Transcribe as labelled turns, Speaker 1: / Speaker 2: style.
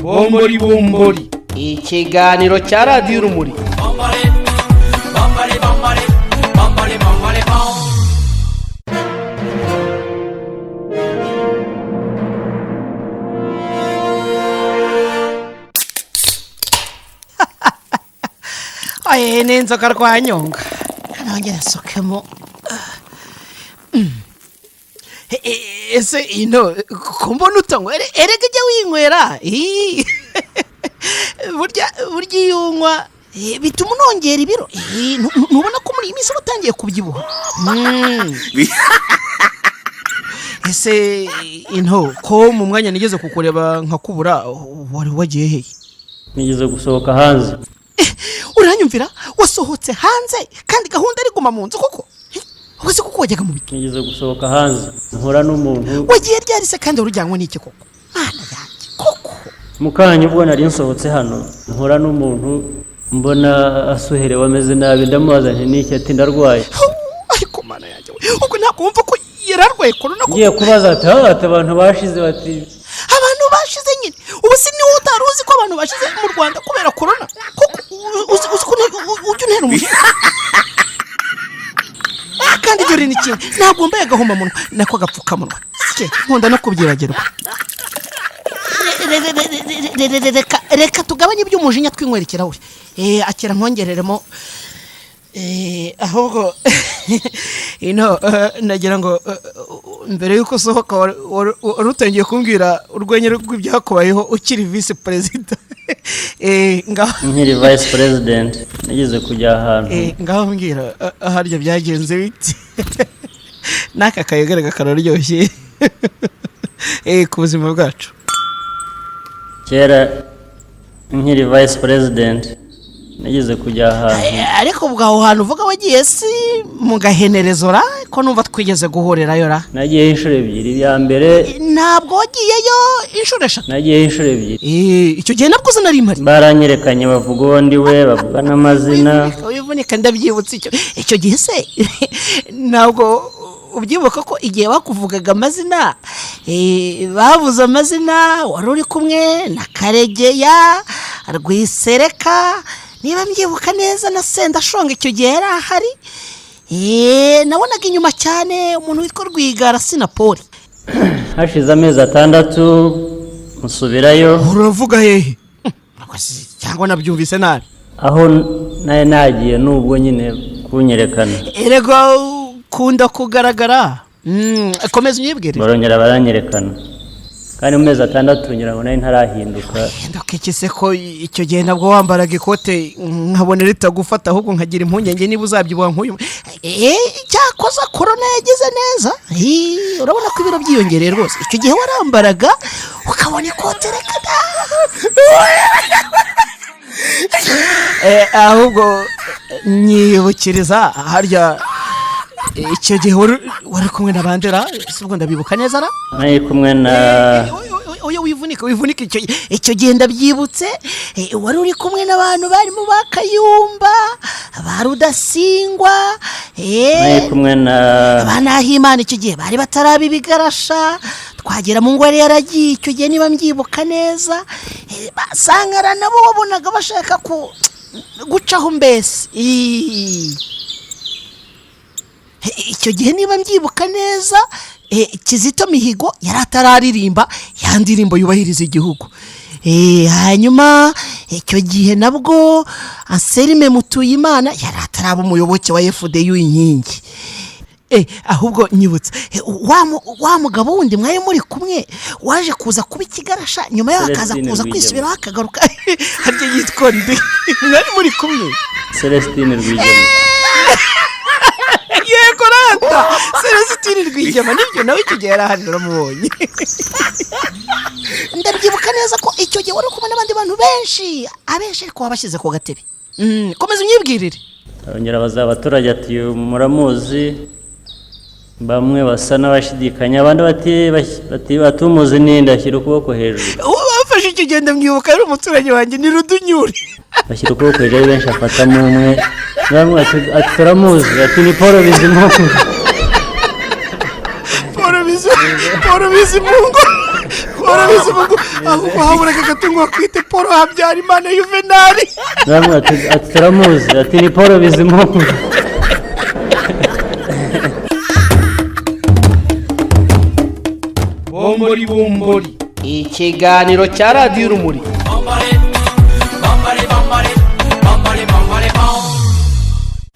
Speaker 1: Bombori bombori, ikiganiro cya Radiyo Urumuri.
Speaker 2: Aye, n'inzoka rwanyonga, nongera nsukemo. Ese ino ko mbona utanywa? Erega ujya winywera. Ii. Burya burya iyo unywa bituma unongera ibiro. Ntubona ko muri iyi minsi uba utangiye kubyibuha? Ese into, ko mu mwanya nigeze kukureba nkakubura, wari wagiye hehe?
Speaker 3: Nigeze gusohoka hanze.
Speaker 2: Uranyumvira, wasohotse hanze kandi gahunda ari guma mu nzu koko? Ubwo se kuko wajyaga mu biti?
Speaker 3: Nigeze gusohoka hanze mpura n'umuntu.
Speaker 2: Wagiye ryari se, kandi wari ujyanywe n'iki koko? Mana yanjye koko!
Speaker 3: Mu kanya ubwo nari nsohotse hano mpura n'umuntu, mbona asuherewe, ameze nabi. Ndamubaza nti: "Niki?" Ati: "Ndarwaye."
Speaker 2: Hau, ariko Mana yanjye we, ubwo ntabwo wumva ko yari arwaye korona koko?
Speaker 3: Ngiye kubaza ati: "Ah," ati: "Abantu bashize," bati.
Speaker 2: Abantu bashize nyine. Ubu si niwe utari uzi ko abantu bashize mu Rwanda kubera korona koko? Uzi ko ujya untera umujinya. Kandi dore ni kimwe, ntabwo wambaye agahomamunwa, nako agapfukamunwa. Se, nkunda no kubyibagirwa. Reka tugabanye iby'umujinya, twinywera ikirahure. Akira nkongereremo. Ahubwo ino nagira ngo mbere y'uko usohoka wari utangiye kumbwira urwenya rw'ibyakubayeho ukiri visi perezida. Ngaho.
Speaker 3: Nkiri vice president nigeze kujya ahantu.
Speaker 2: Ngaho mbwira, harya byagenze bite? N'aka kayogerega kararyoshye ku buzima bwacu.
Speaker 3: Kera nkiri vice president nigeze kujya ahantu.
Speaker 2: Ariko ubwo aho hantu uvuga wagiye si mu gahenerezo ra, ko numva twigeze guhurirayo ra?
Speaker 3: Nagiyeyo inshuro ebyiri. Iya mbere.
Speaker 2: Ntabwo wagiyeyo inshuro eshatu?
Speaker 3: Nagiyeyo inshuro ebyiri.
Speaker 2: Icyo gihe nabwo uzi nari mpari.
Speaker 3: Baranyerekanye, bavuga uwo ndi we, bavuga n'amazina.
Speaker 2: Wivunika, wivunika, ndabyibutse. Icyo gihe se ntabwo ubyibuka ko igihe bakuvugaga amazina, bavuze amazina, wari uri kumwe na Karegeya, Rwisereka, niba mbyibuka neza, na Sendashonga icyo gihe yari ahari. Nabonaga inyuma cyane umuntu witwa Rwigara Sinapoli.
Speaker 3: Hashize amezi 6 nsubirayo.
Speaker 2: Uravuga hehe cyangwa nabyumvise nabi?
Speaker 3: Aho nari nagiye nubwo nyine kunyerekana.
Speaker 2: Erega ukunda kugaragara. Komeza unyibwire.
Speaker 3: Barongera baranyerekana, kandi mu mezi 6 ngira ngo nari ntarahinduka.
Speaker 2: Hinduka se ko icyo gihe nabwo wambaraga ikote nkabona ritagufata, ahubwo nkagira impungenge niba uzabyibuha nk'uyu. Cyakoza korona yagize neza. Urabona ko ibiro byiyongereye rwose. Icyo gihe warambaraga ukabona ikote reka da. Ahubwo nyibukiriza, harya icyo gihe wari kumwe na Bandera si ubwo ndabibuka neza ra?
Speaker 3: Nari kumwe na
Speaker 2: Oya, wivunika, wivunika. Icyo gihe ndabyibutse. Wari uri kumwe n'abantu barimo ba Kayumba, ba Rudasingwa,
Speaker 3: Nari kumwe na
Speaker 2: ba Nahimana. Icyo gihe bari bataraba ibigarasha. Twagera mu ngo yari yaragiye icyo gihe, niba mbyibuka neza. Basangara nabo wabonaga bashaka ku gucaho mbese. Ii. Icyo gihe niba mbyibuka neza, Kizito Mihigo yari atararirimba ya ndirimbo yubahiriza igihugu. Hanyuma icyo gihe nabwo Anselme Mutuyimana yari ataraba umuyoboke wa FDU Inkingi. Ahubwo nyibutsa, wa mugabo wundi mwari muri kumwe waje kuza kuba ikigarasha nyuma yaho akaza
Speaker 3: Celestine
Speaker 2: kuza
Speaker 3: Rwigema.
Speaker 2: kwisubiraho akagaruka, harya yitwa nde mwari muri kumwe?
Speaker 3: Celestine Rwigema.
Speaker 2: Yego rata, Celestine Rwigema, nibyo, nawe icyo gihe yari ahari, naramubonye. Ndabyibuka neza ko icyo gihe wari kumwe n'abandi bantu benshi, abenshi ariko wabashyize ku gatebe. Komeza unyibwirire.
Speaker 3: Arongera abaza abaturage ati: "Uyu muramuzi?" Bamwe basa n'abashidikanya, abandi bati: "Batumuzi ninde?" Ashyira ukuboko hejuru.
Speaker 2: Uwo bafashe icyo gihe ndamwibuka, yari umuturanyi wanjye, ni Rudunyuri.
Speaker 3: Bashyira ukuboko hejuru ari benshi, afatamo umwe. Bamwe ati: "Turamuzi," ati: "Ni Paul Bizimungu."
Speaker 2: Paul Bizimungu. Paul Bizimungu, ahubwo haburaga gato ngo bakwite Paul Habyarimana Yuvenali.
Speaker 3: Bamwe ati turamuzi, ati ni Paul Bizimungu.
Speaker 1: Bombori bombori, ikiganiro cya Radiyo Urumuri.